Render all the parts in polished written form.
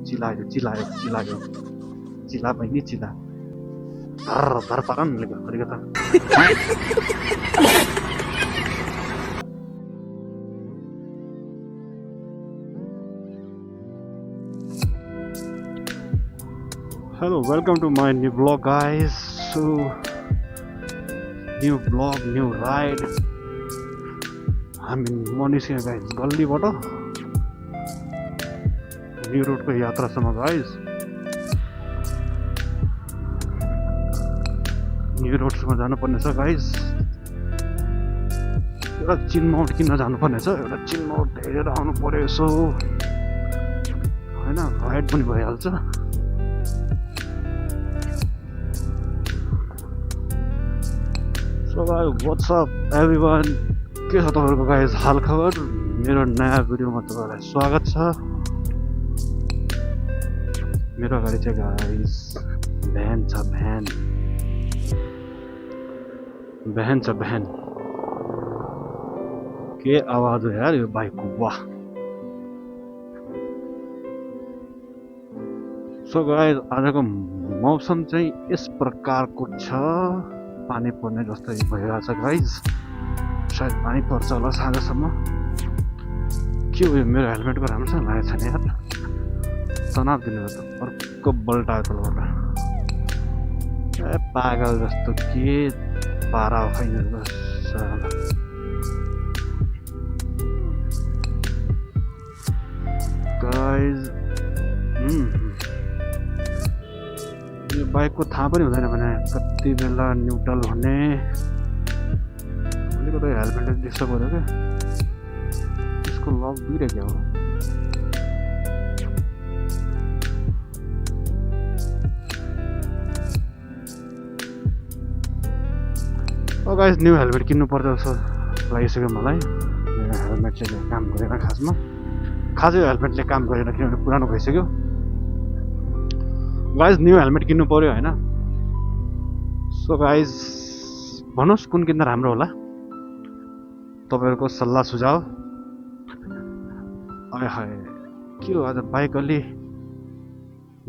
चिलायो चिलायो चिलायो चिला बहिनी चिला धर धर पार न घरिको त Hello, welcome to my new vlog, guys. So, new vlog, new ride. I'm in Monisha, guys. Galli bata. New road ko yatra sama, guys. New road sama जानु पर्ने छ, guys. एउटा चिनमाउट किन्न जानु पर्ने छ. एउटा चिनमाउट हेरेर आउनु पर्यो यसो. हैन, राइड पनि भइहाल्छ. So guys, what's up everyone? के छ तपाईहरुको गाइस हाल खबर? मेरो नयाँ भिडियोमा तपाईहरुलाई स्वागत छ. मेरो अगाडि चाहिँ गाइस भ्यान छ भ्यान. भ्यान छ भ्यान. के आवाज हो यार यो बाइकको वाह. So guys, आजको मौसम चाहिँ यस प्रकारको छ. पानी पर्ने जस्तै भइरहेछ गाइज. सायद पानी पर्छ होला साँझसम्म. के हो यो मेरो हेलमेटको राम्रोसँग लागेको छैन यार. तनाव दिनु त अर्को बल्टायो तलबाट. ए पागल जस्तो के पारा खैन गाइज. यो बाइकको थाहा पनि हुँदैन भने कति बेला न्युट्रल हुने. अलिकति हेलमेटले डिस्टर्ब गर्यो क्या. यसको लक दुइटा क्या हो. गाइस न्यू हेलमेट किन्नु पर्छ जस्तो लागिसक्यो मलाई. हेलमेटले काम गरेन खासमा. खासै हेलमेटले काम गरेन किनभने पुरानो भइसक्यो. गाइज न्यू हेलमेट किन्नु पर्यो हैन. सो गाइज भन्नुहोस् कुन किन्दा राम्रो होला तपाईहरुको सल्लाह सुझाव. आय हाय के हो आज बाइक अलि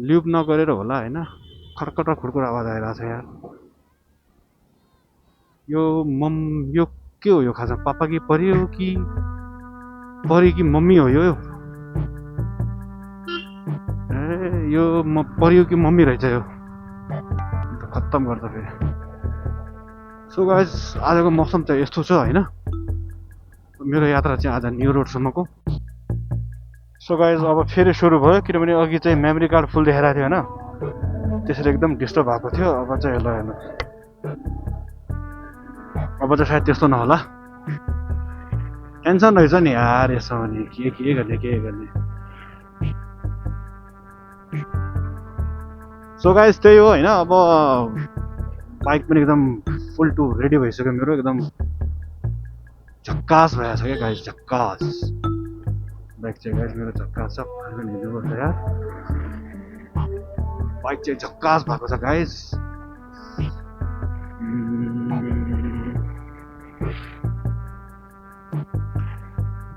ल्युब नगरेर होला हैन. खडखड खुडखुड आवाज आइरहेछ यार. यो के हो यो खासमा पापा कि परी हो कि मम्मी हो यो. यो परियो कि मम्मी रहेछ यो. खत्तम गर्छ फेरि. सो गाइस आजको मौसम चाहिँ यस्तो छ हैन. मेरो यात्रा चाहिँ आज न्यू रोडसम्मको. सो गाइस अब फेरि सुरु भयो किनभने अघि चाहिँ मेमोरी कार्ड फुल देखाइरहेको थियो हैन. त्यसरी एकदम डिस्टर्ब भएको थियो. अब चाहिँ ल हेर्नु. अब चाहिँ सायद त्यस्तो नहोला. टेन्सन रहेछ नि यार यसो भने के गर्ने. सो गाइस त्यही हो हैन. अब बाइक पनि एकदम फुल टु रेडी भइसक्यो मेरो. एकदम झक्कास भइरहेछ क्या गाइस. झक्कास बाइक चाहिँ गाइस मेरो झक्कास छ. फाइनल हेर्नुपर्छ यार. बाइक चाहिँ झक्कास भएको छ गाइस.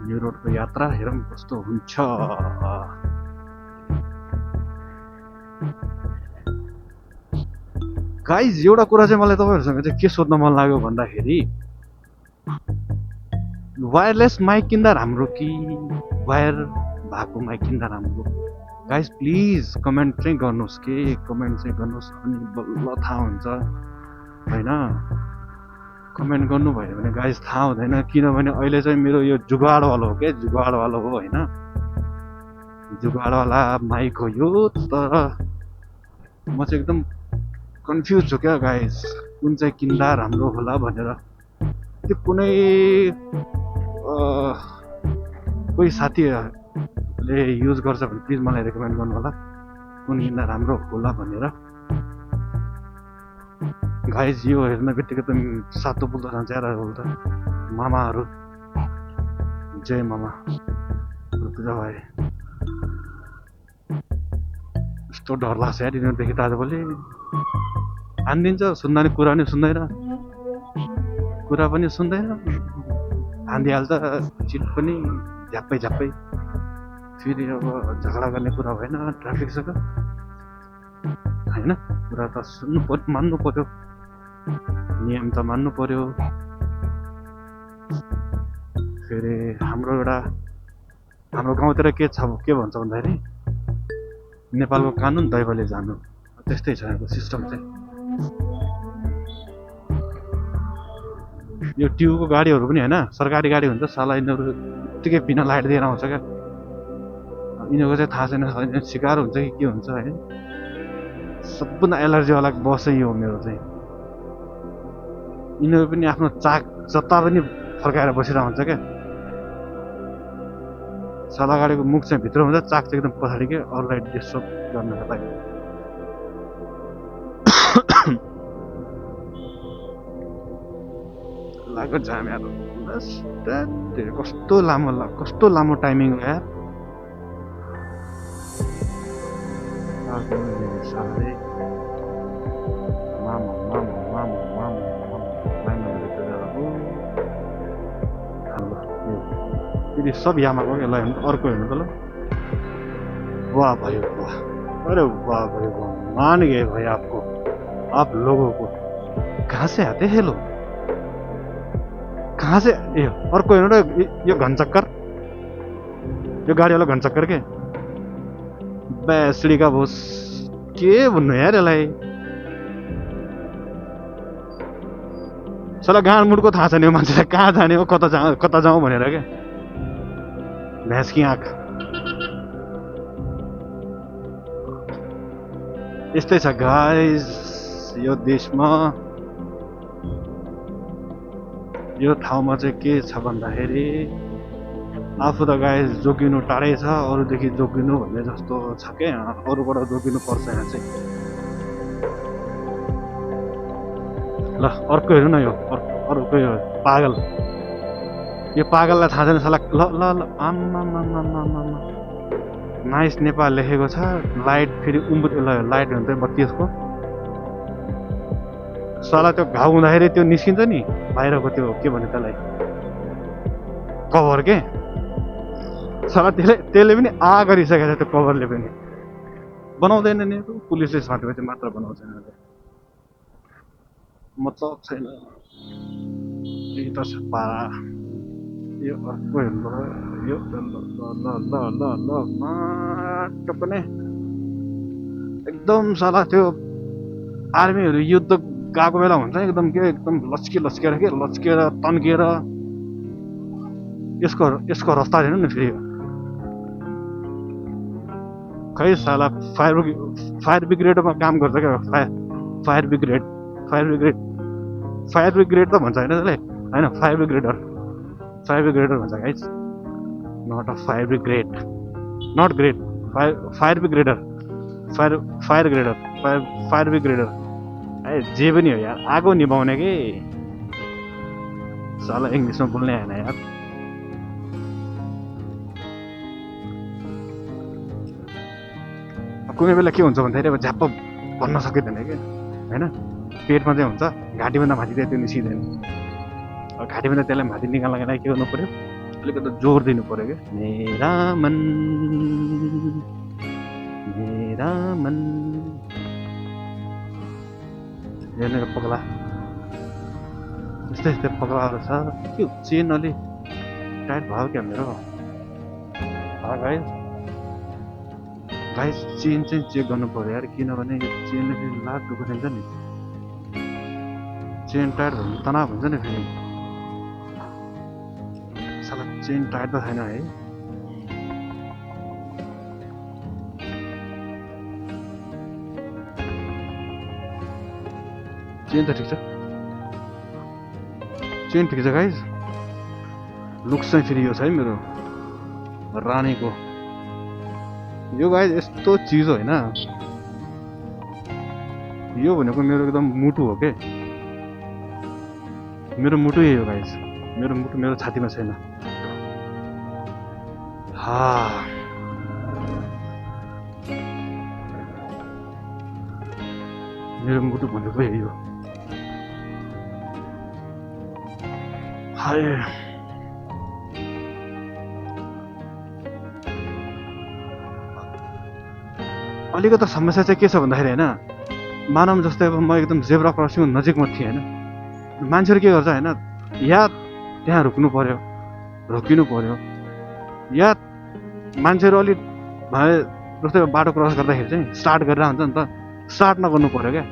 यो रोडको यात्रा हेरौँ कस्तो हुन्छ. गाइज एउटा कुरा चाहिँ मलाई तपाईहरुसँग चाहिँ के सोध्न मन लाग्यो भन्दाखेरि वायरलेस माइक किन्दा राम्रो कि वायर भएको माइक किन्दा राम्रो. गाइज प्लिज कमेन्ट चाहिँ गर्नुहोस् के. कमेन्ट चाहिँ गर्नुहोस् अनि बल्ल थाहा हुन्छ हैन. कमेन्ट गर्नुभयो भने गाइज थाहा हुँदैन. किनभने अहिले चाहिँ मेरो यो जुगाडवाला हो क्या. जुगाडवाला हो हैन. जुगाडवाला माइक हो यो. तर म चाहिँ एकदम कन्फ्युज छु क्या गाइज. कुन चाहिँ किन्दा राम्रो होला भनेर. त्यो कुनै कोही साथीले युज गर्छ भने प्लिज मलाई रेकमेन्ड गर्नु होला कुन किन्दा राम्रो होला भनेर. गाइज यो हेर्न बित्तिकै त सातो पुल्दो जान्छ यार. त मामाहरू जय मामा पूजा भए. यस्तो डर लाग्छ यार यिनीहरूदेखि त आजभोलि. हानिदिन्छ सुन्दा नि कुरा पनि सुन्दैन. हानिदिइहाल्छ चिट पनि झ्याप्पै. फेरि अब झगडा गर्ने कुरा भएन ट्राफिकसँग होइन कुरा त सुन्नु पर्यो मान्नु पर्यो नियम त मान्नु पर्यो फेरि हाम्रो गाउँतिर के छ के भन्छ भन्दाखेरि नेपालको कानुन दैवले जानु त्यस्तै छ यहाँको सिस्टम चाहिँ यो ट्युबको गाडीहरू पनि होइन सरकारी गाडी हुन्छ साला यिनीहरू यत्तिकै बिना लाइट दिएर आउँछ क्या यिनीहरूको चाहिँ थाहा छैन सिकार हुन्छ कि के हुन्छ है सबभन्दा एलर्जीवाला बस चाहिँ यो हो मेरो चाहिँ यिनीहरू पनि आफ्नो चाक जता पनि फर्काएर बसिरहेको हुन्छ क्या साला गाडीको मुख चाहिँ भित्र हुन्छ चाक चाहिँ एकदम पछाडि के अरूलाई डिस्टर्ब गर्नको लागि लाग्यो जाम यार कस्तो लामो टाइमिङ हो यार फेरि सब यामाको यसलाई अर्को हेर्नु त ल वाह भाई वाह अरे वाह भाई वाह मान गए भाई आपको आप लोगों को कहाँ से आते हैं लोग कहाँ से ए अर्को हेर्नु र यो घनचक्कर यो गाडीवाला घनचक्कर के बेसडीका भोस के भन्नु यार यसलाई सला गाँड मुडको थाहा छैन यो मान्छेलाई कहाँ जाने हो कता जाउँ भनेर क्या भैँसकी आँख यस्तै छ गाइस यो देशमा यो ठाउँमा चाहिँ के छ भन्दाखेरि आफू त गाइस जोगिनु टाढै छ अरूदेखि जोगिनु भन्ने जस्तो छ क्या अरूबाट जोगिनु पर्छ यहाँ चाहिँ ल अर्को हेर्नु न यो अर्को यो पागल यो पागललाई थाहा छैन साला ल ल ल आम्मा नाइस नेपाल लेखेको छ लाइट फेरि लाइट हुन्छ बत्ती यसको साला त्यो घाउ हुँदाखेरि त्यो निस्किन्छ नि बाहिरको त्यो के भन्ने त्यसलाई कभर के साला त्यसले पनि आ गरिसकेको छ त्यो कभरले पनि बनाउँदैन नि पुलिसले साथीपछि मात्र बनाउँदैन मतलब छैन यही त छ पारा यो अर्को हेर्नु यो ल माटो पनि एकदम साला त्यो आर्मीहरू युद्ध गएको बेला हुन्छ एकदम लच्किएर तन्किएर यसको रफ्तार हेर्नु न फेरि खै साला फायर ब्रिगेडमा काम गर्छ क्या फायर ब्रिगेड त भन्छ होइन त्यसलाई होइन फायर ब्रिगेडर भन्छ guys not a fire brigade not grade fire brigadier जे पनि हो यार आगो निभाउने कि साला इङ्ग्लिसमा बोल्ने आएन यार कुनै बेला के हुन्छ भन्दाखेरि अब झ्याप्प भन्न सकिँदैन कि होइन पेटमा चाहिँ हुन्छ घाँटीभन्दा माथि चाहिँ त्यो निस्किँदैन घाँटीभन्दा त्यसलाई माथि निकाल्नको लागि के गर्नु पर्यो अलिकति जोर दिनु पर्यो क्या मेरा मन हेर्ने पगला यस्तै पगलाहरू छ के चेन अलि टाइट भयो क्या मेरो गाइस चेन चाहिँ चेक गर्नु पर्यो यार किनभने यो चेनले फेरि लाख दुखाइन्छ नि चेन टाइट भयो भने तनाव हुन्छ नि फेरि साला चेन टाइट त छैन है चेन त ठिक छ गाइस लुक्स चाहिँ फेरि यो छ है मेरो रानीको यो गाइस यस्तो चिज होइन यो भनेको मेरो एकदम मुटु हो के मेरो मुटु यही हो गाइस मेरो मुटु मेरो छातीमा छैन मेरो मुटु भनेको यही हो हाय अलिकति समस्या चाहिँ के छ भन्दाखेरि होइन, मानव जस्तै अब म एकदम जेब्रा क्रसिङको नजिकमा थिएँ होइन, मान्छेहरू के गर्छ होइन, या त्यहाँ रोक्नु पर्यो, रोकिनु पर्यो, या मान्छेहरू अलिक भए जस्तै बाटो क्रस गर्दाखेरि चाहिँ स्टार्ट गरेर हुन्छ नि त, स्टार्ट नगर्नु पर्यो क्या,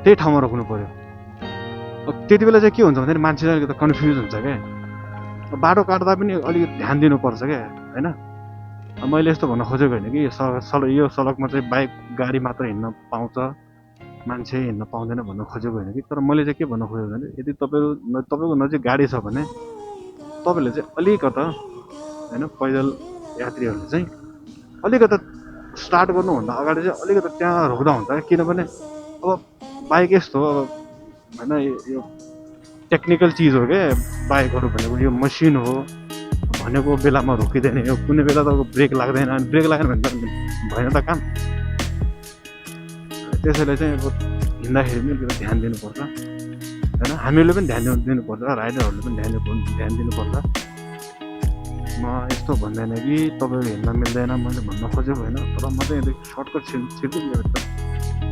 त्यही ठाउँमा रोक्नु पर्यो। त्यति बेला चाहिँ के हुन्छ भन्दाखेरि मान्छे अलिकति कन्फ्युज हुन्छ क्या, बाटो काट्दा पनि अलिकति ध्यान दिनुपर्छ क्या होइन। मैले यस्तो भन्न खोजेको होइन कि यो सडकमा चाहिँ बाइक गाडी मात्र हिँड्न पाउँछ, मान्छे हिँड्न पाउँदैन भन्न खोजेको होइन कि, तर मैले चाहिँ के भन्न खोजेको भने यदि तपाईँको नजिक गाडी छ भने तपाईँहरूले चाहिँ अलिकता होइन पैदल यात्रीहरूले चाहिँ अलिकता स्टार्ट गर्नुभन्दा अगाडि चाहिँ अलिकति त्यहाँ रोक्दा हुन्छ, किनभने अब बाइक यस्तो हो, अब होइन यो टेक्निकल चिज हो क्या बाइकहरू भनेको, यो मसिन हो, भनेको बेलामा रोकिँदैन, यो कुनै बेला त ब्रेक लाग्दैन, अनि ब्रेक लागेन भने त भएन त काम। त्यसैले चाहिँ अब हिँड्दाखेरि पनि अलिकति ध्यान दिनुपर्छ होइन, हामीहरूले पनि ध्यान दिनुपर्छ, राइडरहरूले पनि ध्यान दिनुपर्छ। म यस्तो भन्दैन कि तपाईँले हिँड्न मिल्दैन मैले भन्न खोजेको होइन, तर म चाहिँ सर्टकट छिर्दिनु त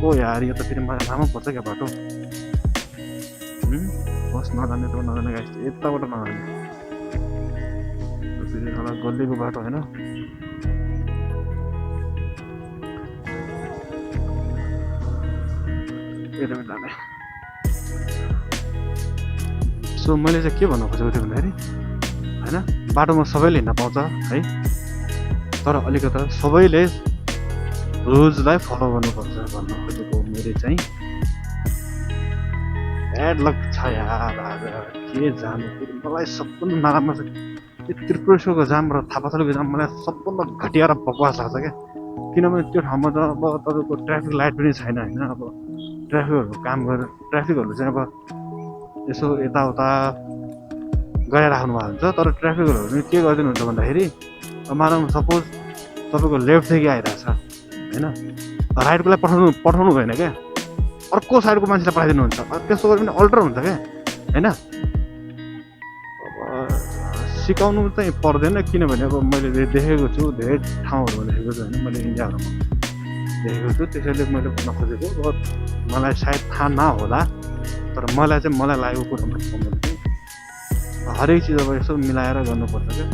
ओ यार, यो त फेरि मलाई लामो पर्छ क्या बाटो, बस नजाने त नजाने गाइस, यताबाट नजाने फेरि होला गल्लीको बाटो होइन। सो मैले चाहिँ के भन्न खोजेको थिएँ भन्दाखेरि होइन, बाटोमा सबैले हिँड्न पाउँछ है, तर अलिकता सबैले रुल्सलाई फलो गर्नुपर्छ भन्न खोजेको मैले चाहिँ। ब्याड लक छ यार, आज के जानु, मलाई सबभन्दा नराम्रो छ यो त्रिपुरेश्वरको जाम र थापाथलीको जाम, मलाई सबभन्दा घटिया र बकवास लाग्छ क्या, किनभने त्यो ठाउँमा त अब तपाईँको ट्राफिक लाइट पनि छैन होइन। अब ट्राफिकहरूको काम गरेर ट्राफिकहरू चाहिँ अब यसो यताउता गराइराख्नु भएको हुन्छ, तर ट्राफिकहरू पनि के गरिदिनुहुन्छ भन्दाखेरि मानव सपोज तपाईँको लेफ्टदेखि आइरहेछ होइन, राइटको लागि पठाउनु भएन क्या, अर्को साइडको मान्छेलाई पठाइदिनुहुन्छ, त्यस्तो गरे पनि अल्टर हुन्छ क्या होइन। अब सिकाउनु चाहिँ पर्दैन, किनभने अब मैले देखेको छु धेरै ठाउँहरूमा देखेको छु होइन, मैले इन्डियाहरूमा देखेको छु, त्यसैले मैले भन्न खोजेको। अब मलाई सायद थाहा नहोला, तर मलाई लागेको कुरा भनेको मैले चाहिँ हरेक चिज अब यसो मिलाएर गर्नुपर्छ क्या।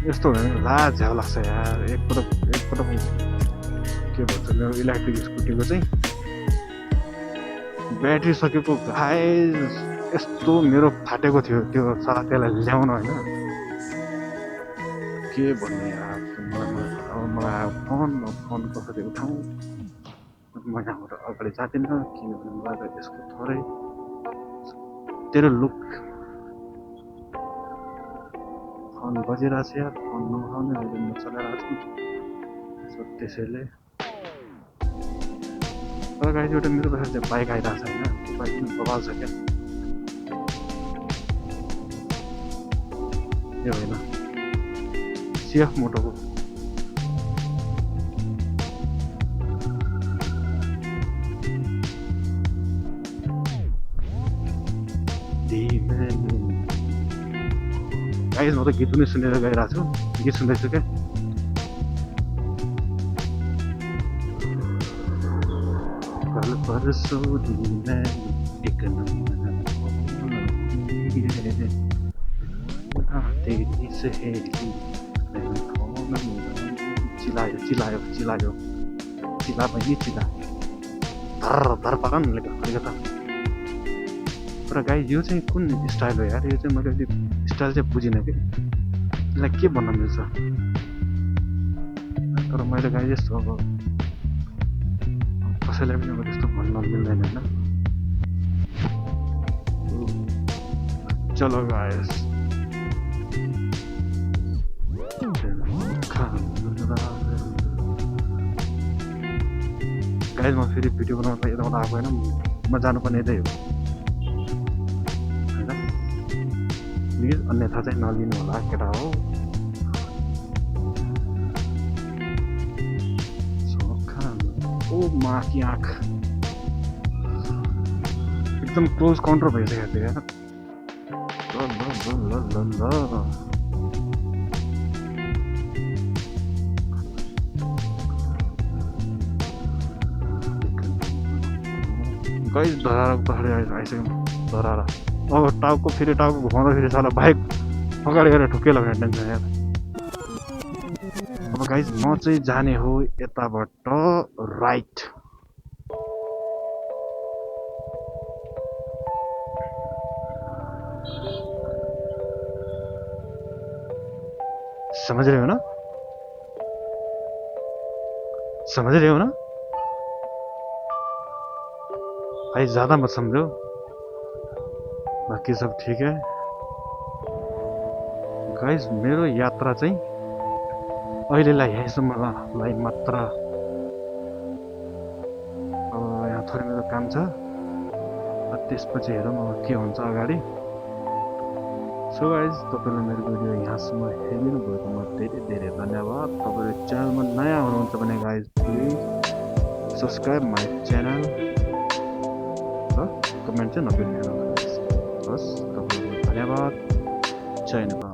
यस्तो हो भने लाज झ्याउ लाग्छ यार। एकपटक के भन्छ मेरो इलेक्ट्रिक स्कुटीको चाहिँ ब्याट्री सकेको गाइस, यस्तो मेरो फाटेको थियो त्यो साला, त्यसलाई ल्याउन होइन के भन्ने यार। मलाई फोन कसरी उठाउँ, म यहाँबाट अगाडि जाँदिनँ, किनभने मलाई त यसको थोरै तेरो लुक फोन बजिरहेको छ यार, फोन नउठाउने मैले म चलाइरहेको छु, त्यसैले। तर गाइस एउटा मेरो पास चाहिँ बाइक आइरहेको छ होइन, त्यो बाइक पनि बवाल छ क्या, यो होइन सिएफ मोटोको गाइस। म त गीत पनि सुनेर गइरहेको छु, गीत सुन्दैछु क्या। चिलायो चिला बहिनी चिला धर पार न अलिकता। तर गाइस यो चाहिँ कुन स्टाइल हो यार, यो चाहिँ मैले अलिक स्टाइल चाहिँ बुझिनँ कि यसलाई के भन्न मिल्छ, तर मैले गाइस यस्तो अब कसैलाई पनि अब त्यस्तो भन्न मिल्दैन होइन। चलो गाइस गाइस, म फेरि भिडियो बनाउँदा यताबाट आएको होइन, म जानुपर्ने यतै हो होइन, प्लिज अन्यथा चाहिँ नलिनु होला केटा हो। ओ माकी आँख एकदम क्लोज काउन्टर भइसकेको थियो यार। ल गाइस धराराको पछाडि आइसक्यौँ धरारा अब टाउको घुमाउँदा फेरि साला बाइक अगाडि गएर ठुकेला भने टेन्सन यार अब गाइस म चाहिँ जाने हो यताबाट राइट समझ रहे हो ना भाई ज्यादा मत समझो बाकी सब ठीक है गाइस मेरो यात्रा चाहिँ अहिलेलाई यहीँसम्मलाई मात्र अब यहाँ थोरै मेरो काम छ त्यसपछि हेरौँ अब के हुन्छ अगाडि सो गाइज तपाईँले मेरो भिडियो यहाँसम्म हेरिदिनु भएकोमा धेरै धेरै धन्यवाद तपाईँले च्यानलमा नयाँ हुनुहुन्छ भने guys please subscribe my channel र कमेन्ट चाहिँ नबिर्सिनु हस् तपाईँलाई धन्यवाद जय नेपाल